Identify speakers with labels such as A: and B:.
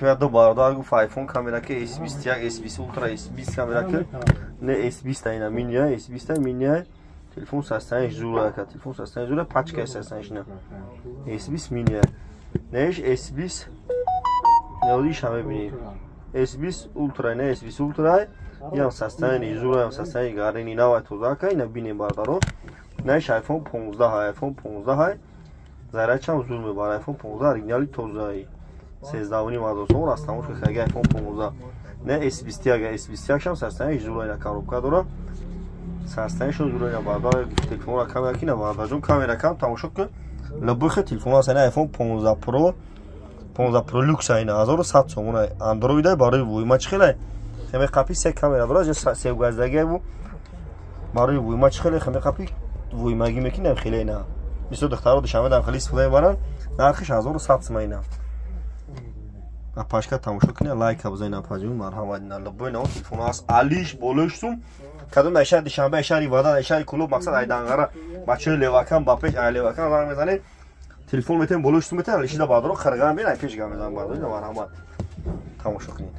A: Ду бародар гуфт, iPhone камера ки S21, S20 Ultra, S20 камера ки не, S20 ина мини, S20 мини. Телефон состояние зура ка, телефон состояние зура, пачка состояние на S20 мини. Неш S20 неодиша мебинӣ. S20 Ultra, не, S20 Ultra ям состояние зура, ям состояние гарини навай, тоза ка. Ина бинем, бародаро. Неш iPhone 15, iPhone 15 зарядчам зур мебара. iPhone 15 оригинали, тозаи, 13,5 ҳазор сомон. Растамошка хаги iPhone 15. Не, S21, S21 шам состояние зура, ина коробка дора, состояниешон зура. Ина, бародар, телефонро камера ки, на, бародарҷон, камера кам тамошо ки, любой телефон аст. Ина iPhone 15 Pro, 15 Pro Lux, ина 1100 сомон, Android, барои вуйма чӣ хеле хеме қапи, се камера дора, севгаздагия бу, барои вуйма чӣ хеле хеме қапи вуймагӣ мекунем хеле. Ина бисёр духтаро Душанбе дам хеле истифода мебаранд. Нархиш 1100 сума. Ина апашка тамошо кунед, лайка бизанед, апаҷон, марҳамат. Ина любой наво телефон аст, алиш болои сум кадом дар шаҳри Душанбе, шаҳри Ваҳдат, шаҳри Кӯлоб, мақсад айданғара, бачаҳои Левакан ба пеш, ай Левакан занг мезанед, телефон метавем, болои сум метавем, алишида баъдро қирған бин, ай пеш гап мезанам. Баъдо, марҳамат, тамошо кунед.